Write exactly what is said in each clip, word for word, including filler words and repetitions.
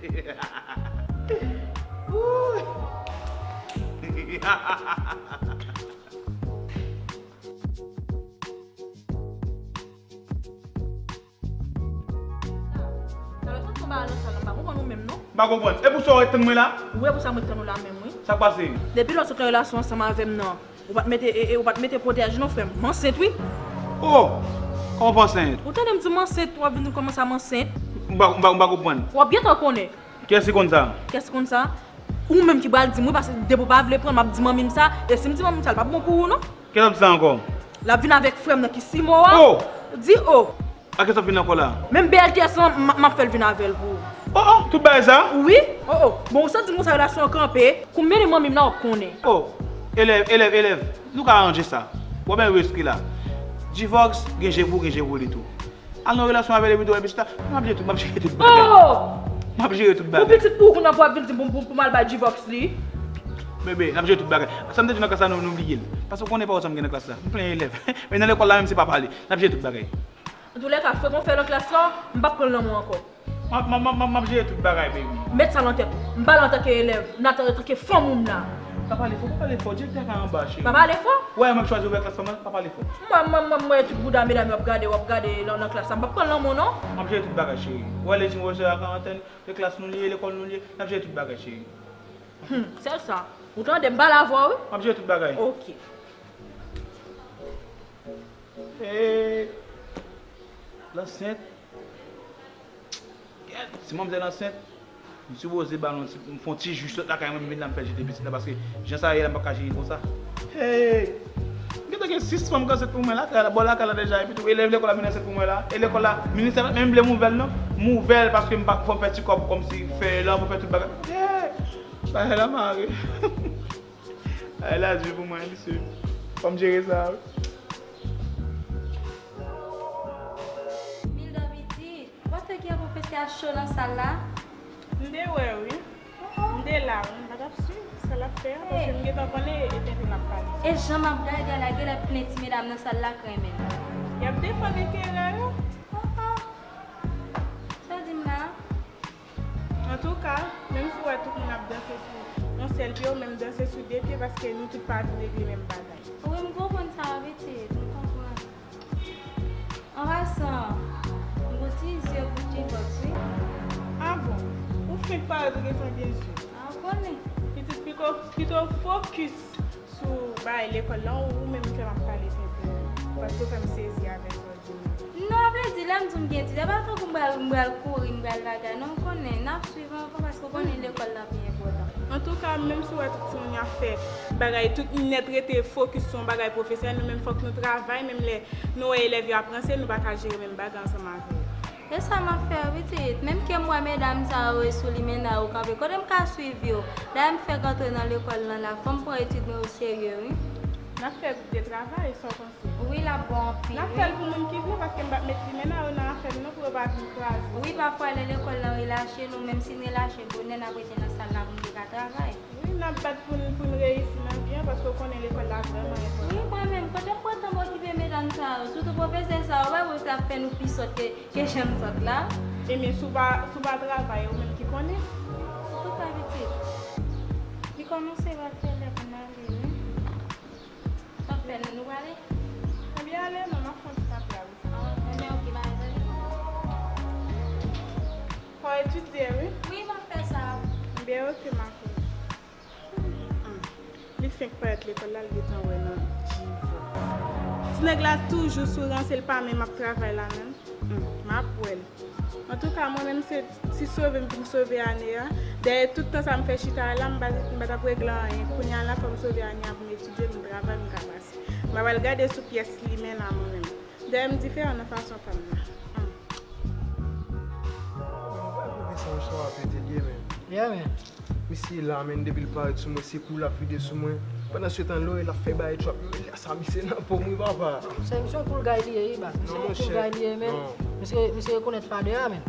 Wouy. Talè sot konba nan sal la, m pa konprann ou menm non. M pa konprann. E pou sa w ret tann mwen la? Ou wè pou sa m ret tann ou la menm wi. Sa k pase? Depi lè w sot nan relasyon ansanm avè m nan, ou pa t mete, e, e, ou pa t mete pwotèj non frè m. M ansent wi. Oh! Kòman w ansent? Ou tande m di w m ansent, w ap vin di m kòman sa m ansent? M pa, m pa, m pa konprann. W ap gentan konnen. Kiyès ki konn sa? Kiyès ki konn sa? Ou menm ki pral di m wi, paske depi w pa vle pran l, m ap di manmi m sa, e si m di manmi m sa, l p ap bon pou ou non. Kiyès ap di sa ankò? L ap vin avèk frè m nan ki Simo a. Oh! Di oh! A kiyès ap vin ankò la? Menm B L T S lan, m, m ap fè l vin avè l pou ou. Oh, oh, tout bagay sa? Wi, oh, oh. Bon, ou santi m konsa relasyon an kanpe. Kou m mennen manmi m nan, w ap konnen. Oh, elèv, elèv, elèv, nou ka aranje sa. W ap byen riske la. Divòs, gen je pou, gen je pou li tou. Al nan relasyon avè l epi tou, epi chita. M ap jere tout, m ap jere tout bagay. Oh! M ap jere tout bagay. Pou pitit pou ou kounye a pou ap vin di pou, pou, pou m al bay divòs li. Bebe, n ap jere tout bagay. Sa m te di nan klas la, nou, nou bliye l. Paske w konnen pa wè sa m gen nan klas la. M plen elèv. Men nan lekòl la menm se pa pale. N ap jere tout bagay. Antoulèka, frekan w fè nan klas la, m p ap pran l nan men w ankò. M ap, m ap, m ap, m ap jere tout bagay, baby. Met sa nan tèt ou. M pa la antanke elèv, m la antanke fanm ou m la. Pa pale fò, pa pale fò, direktè a ka anba, cheri. Pa pale fò? Wè, mwen k chwazi ouvè klas la, pa pale fò. Mwen, mwen, mwen, mwen, tout bouda medam yo ap gade, w ap gade nan, nan klas la, m p ap pran l nan men w non. M ap jere tout bagay, cheri. Wè, lè di mwen se a karantèn, se klas nou li ye, lekòl nou li ye, n ap jere tout bagay, cheri. Hmm, sèl sa. Ou tande, m pale avè w wi. M ap jere tout bagay. Ok. Hey, l ansent. Gèt, si manmzèl ansent, m sipoze ba l yon ti, m fè yon ti jus sot lakay mwen, m vin la m fè l jete pitit la, paske jan sa ye la m p ap ka jere l konsa. Hey! M gentan gen sis fanm k ansent pou mwen lakay la, bò lakay la deja, epi tou elèv lekòl la vin ansent pou mwen la. E lekòl la, ministè pa t menm vle m ouvè l non. M ouvè l paske m pa, fò m fè ti kòb kòmsi fè lan pou fè tout bagay. Hey! Bagay la mare. Ay, la di pou mwen, misye. Fò m jere sa, wi. Milda pitit, ou pa t wè kijan pwofesè a cho nan sal la? M te wè, wi. M te la, wi. M pa t ap swiv sa l ap fè a, paske m gentan konnen e tenten l ap pale. E jan m ap gade a la, genlè plen ti medam nan sal la k renmen l. Y ap defann enterè yo. Oh, oh. Sa w di m la? Antouka, menm si w wè tout moun ap danse sou yon sèl pye, ou menm danse sou de pye paske nou tout pa vin regle menm bagay. Wi, m konprann sa, pitit, m konprann. An pasan, m gon ti zye pou G-Box, wi. A bon? Ou fenk parèt ou gentan gen zye. A, ou konnen. Pitit, pito, pito fokis sou bagay lekòl lan, ou menm fè m ap pale tenten. Paske w fè m sezi avèk sa w di m nan. Non, vle di, lè m di w m gen etid, se pa tankou m pral, m pral kouri, m pral bagay. Non, m konnen, n ap swiv ankò paske w konnen lekòl la pi enpòtan. Antouka, menm si w wè tout timoun yo ap fè bagay, tout nèt rete fokis sou yon bagay pwofesè, nou menm fòk nou travay, menm lè nou wè elèv yo ap ranse, nou pa ka jere menm bagay ansanm avè yo. E sa m ap fè, pitit? Menm ke m wè medam sa yo e sou limena yo kanpe, kote m ka swiv yo? Dayè m fèk antre nan lekòl lan la, fò m pran etid mwen oserye, wi. N ap fè gwoup de travay, sa w panse? Wi, l ap bon anpil, wi. N ap fè l pou moun ki vle, paske m p ap met limena yo nan afè m non, pou yo pa vin kraze. Wi, pafwa lè lekòl lan relache nou, menm si n relache bonè, n ap rete nan sal la pou n te ka travay. Wi, n ap bat pou n, pou n reyisi nan vi an, paske w konnen lekòl la vrèman enpòtan. Wi, mwen menm, kote m pran tan m okipe medam sa yo, sitou pwofesè sa yo, w wè pwofesè ap fè nou pi sòt ke, ke jan n sòt la. Ebyen, si w pa, si w pa travay, ou menm ki konnen. Antouka, pitit, li kòmanse pral fè lè pou n ale, wi. Sa w fè, nou, nou prale? Ebyen, ale non, m ap fè yon ti apèl. Ah, ebyen, ok, bay, salut. Fò w etidye, wi. Wi, m ap fè sa. Ebyen, ok, ma chérie. Hmm. Li fenk parèt lekòl la, l gentan wè nan G-Box. Ti nèg la toujou sou ranse, l pa menm ap travay la menm. Hmm, m ap wè l. Antouka, mwen menm, se ti sove m vin sove ane a. Dèyè tout tan sa m fè chita a la, m pa, m pa t ap regle anyen. Kounye a la, fò m sove ane a pou m etidye, m travay, m ka pase. M pa pral gade sou pyès limena mwen menm. Dèyè m diferan nan fason pa m nan. Hmm. Mwen pa twouve sa yon chan apete l ye, men. Yeah, man. Misye la, men, depi l parèt sou mwen, se kou l ap vide sou mwen. Pandan se tan, Lorel ap fè bagay trap. Men la sa, misye nan po m, wi, papa. Se, misye yon cool guy li ye, wi, baz. Misye yon cool guy li ye, men. Non, monchè, non. Misye, misye rekonèt fadè a, men.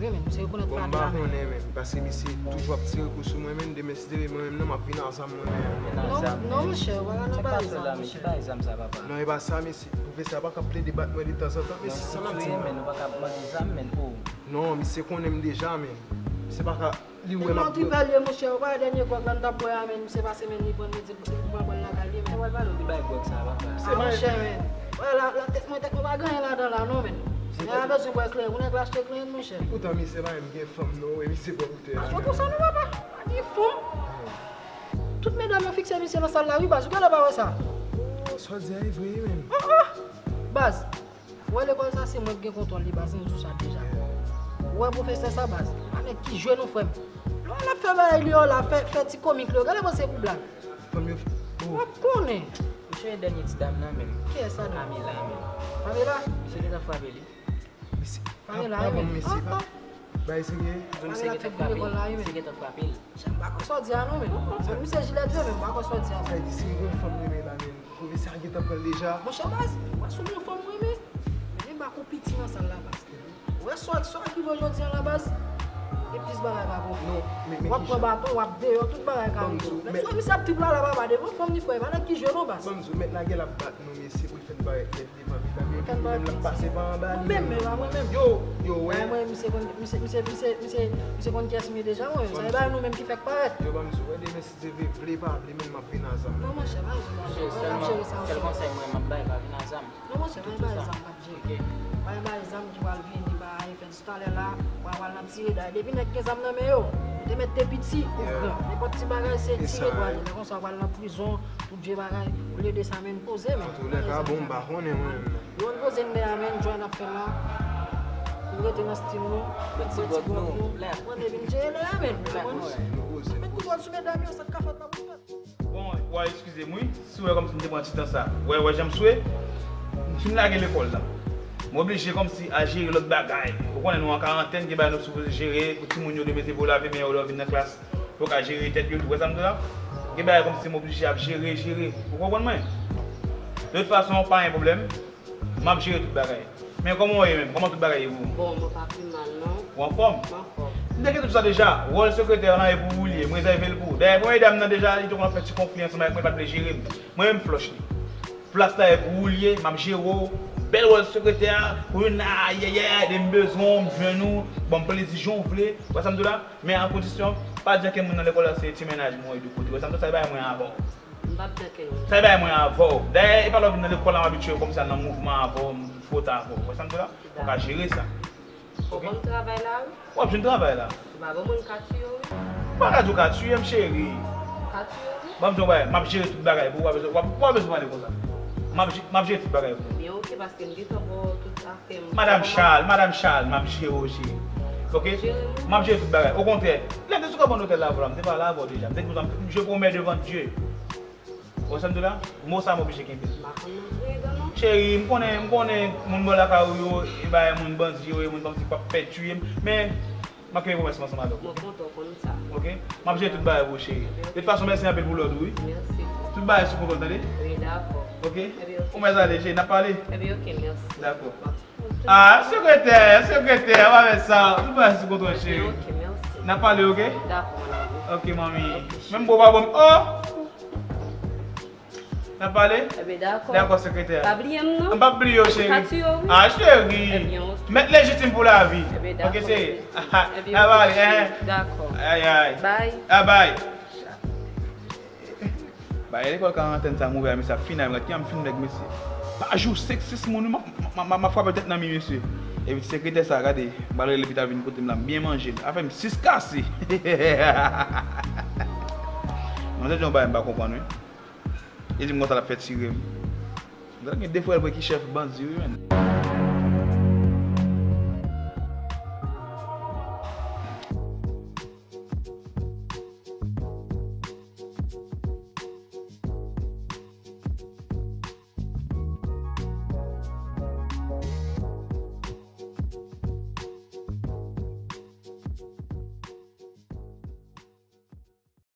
Wi, men, misye rekonèt fadè a, men. Bon, m pa konnen, men. Paske misye toujou ap tire kou sou mwen, men. Demen, si se te mwen menm, non, m ap vin a zam mwen menm. Non, non, monchè, ou pa ka nan bagay zam, monchè. Ki bagay zam sa, papa? Non, e pa sa, mesye. Pwofesè a pa ka plede bat mwen de tanzantan, mesye, sa m ap di. Non, misye konnen m deja, men. Se pa ka li wè m ap bwè. Tripèl ye, monchè, ou pa wè dènye gwòg la m t ap bwè a, men misye pase, men li pran, li di l pou pran bòl lakay li, men. Mwen pral di bay gwòg sa, papa. Ah, monchè, men. Wè, la, la, tèt mwen, tèt mwen pa gen anyen ladan la, non, men. Nèg la bezwen bwè kleren, pou nèg la achte kleren, monchè. Poutan, misye pa menm gen fanm, non, e misye bwè boutèy la. Ah, se pou sa, non, papa. Pa gen fanm. Tout medam yo fikse misye nan sal la, wi, baz. Ou genlè pa wè sa? Oh, sa w di a e vre, wi, menm. Oh, oh! Baz, ou wè lekòl sa, se mwen ki gen kontwòl li, baz, m di w sa deja. Ou wè pwofesè sa, baz, pa nèg ki jwe non, frè m. Lè w al ap fè bagay li yo la, fè, fè ti komik li yo, genlè panse pou blag. Fanm yo, oh. W ap konnen. Monchè, dènye ti dam nan menm. Kiyès sa, non? Camila menm. Camila? Misye gentan frape li. Misye, pa, pa bon, misye, pa. Bagay serye. Misye gentan frape l. Misye gentan frape l. Jan m pa konn sa w di a non, men. Misye jilèt vre, men m pa konn sa w di a. Sa vle di, si m gen yon fanm renmen la, men, pwofesè a gentan pran l deja. Monchè baz, ou wè si w gen yon fanm renmen, men bak ou piti nan sal la, baz. Ou wè sa, sa ki rive jodi a la, baz? E plis bagay pa bon. Non, men, men. W ap pran baton, w ap deyò, tout bagay ka rive. Men sou misye ap tripe la, la, papa, devan fanm ni frè, pa nèg ki jwe non, baz. Ban m di w, mèt lagè l ap bat nou, mesye, pou l fè n parèt lèd devan medam yo, epi li menm l ap pase pa anba li menm. Mwen menm, mwen menm. Yo, yo, wè. Mwen, misye konn, misye, misye, misye, misye, misye konn kiyès m ye deja, mwen. Sa e bagay nou menm ki fèk parèt. Yo, ban m di w, wè, demen, si Dye vle, vle pa vle, men m ap vin a zam. Non, monchè, pa vin a zam. Monchè, sèlman, sèl konsèy mwen, m ap bay, pa vin a zam. Non, monchè, pa vin a zam, pa vin a zam. Pa vin a zam ki pral vini, pa vin fè Talè la, w a pral nan tire dayè. Depi nèg gen zam nan men yo, ou te mèt te piti ou gran. Nenpòt ti bagay se tire pou ale. Lè konsa w pral nan prizon, tout vye bagay. Olye de sa, men poze, men. Antoulèka, bon, m pa konnen mwen menm. Yo poze n dèyè, men, jwenn ap fè la. Nou rete nan stil nou, pran ti gwòg nou. Pran depi n jere lè a, men. Met tout wòl sou medam yo, sa k ka fèt la pou fèt. Bon, w a eskize m wi, si w wè kòmsi m te pran ti tan sa. W wè, w wè jan m swe? M fin lage lekòl la. M oblije kòmsi al jere lòt bagay. Ou konnen nou an karantèn, gen bagay nou sipoze jere pou timoun yo demen se pou lave men yo lè yo vin nan klas. Pou yo ka jere tèt yo tou. W wè sa m di w la? Gen bagay kòmsi m oblije ap jere, jere. Ou konprann mwen? De tout fason, pa gen pwoblèm. M ap jere tout bagay. Men kòman w ye menm? Kòman tout bagay ye pou ou? Bon, mwen pa pi mal, non. Ou anfòm? M anfòm. M te gen tout sa deja. Wòl sekretè lan e pou ou li ye. M rezève l pou ou. Dayè, premye dam nan deja, li te konn ap fè ti konfli ansanm avèk mwen, pa t vle jere m. Mwen menm, m flòch li. Plas la e pou ou li ye, m ap jere w. Bèl wòl sekretè a, pou youn a, ayayay, de m bezwen w, m jwenn ou. Ban m plezi jan w vle. Wè sa m di w la? Men a kondisyon, pa di ankenn moun nan lekòl la se ti mennaj mwen ou de kote. Wè sa m di w, sa e bagay mwen avè w. M p ap di ankenn moun. Sa e bagay mwen avè w. Dayè, e pa lè w vin nan lekòl la m abitye w kòmsi al nan mouvman avè w, m fwote avè w. Wè sa m di w la? Ou ka jere sa. Ou konn travay la, wi. W ap jwenn travay la. Ou pa bon moun ka tiye w, wi. M pa ka di w ka tiye m, cheri. Ka tiye w, wi. Ban m di w bagay, m ap jere tout bagay pou ou, w pa bezwen, w pa, w pa bezwen pale konsa. M ap je-, m ap jere tout bagay pou ou. Ebyen, oke, paske m gentan ba w tout afè m. Madanm Charles, Madanm Charles, m ap jere w, cheri. Oke? M ap jere tout bagay. Okontrè, lè m te sou kanpe nan otèl la avè w la, m te pale avè w deja. M te di konsa, je promets devant Dieu. Ou wè sa m di w la? Mo sa m oblije kenbe l. M pa konn nan griyen dan non. Cheri, m konnen, m konnen moun bò lakay ou yo, e bagay moun bandi yo, e moun kòmsi k p ap pè tiye m, men m ap kenbe pwomès mwen ansanm avèk ou. Mwen kontan w konn sa. Oke? M ap jere tout bagay pou ou, cheri. De tout fason, mèsi anpil pou lòd ou, wi. Mèsi. Tout bagay sou kontwòl, tande? Wi, dakò. Oke? Ebyen, oke. Ou mèt ale, cheri, n ap pale? Ebyen, oke, mèsi. Dakò. Ah, sekretè, sekretè, w a fè sa. Tout bagay sou kontwòl, cheri. Ebyen, oke, mèsi. N ap pale, oke? Dakò, mon amour. Oke, manmi. Oke, cheri. Menm bo pa bon. Oh! N ap pale? Ebyen, dakò. Dakò, sekretè. Pa bliye m, non. M p ap bliye w, cheri. Ka tiye w, wi. Ah, cheri. Ebyen, oke. Mèt lejitim pou lavi. Ebyen, dakò. Oke, cheri. Ebyen, oke, cheri. Dakò. Ay, ay. Bye. Ah, bye. Bagay lekòl karantèn sa, move a, mesye, ap fini avè m. Gad kijan m fin nèg, mesye. Pa jou, senk, sis moun, wi, m ap, m ap, m ap frape tèt nan mi, mesye. Epi ti sekretè sa, gade, m pral rele l epi l ta vin kote m la, m byen manje l. Afè m sis kase. Mwen te di yon bagay m pa konprann, wi. Li di m konsa l ap fè tire m. Gade gen de frè l vre ki chèf bandi, wi, menn.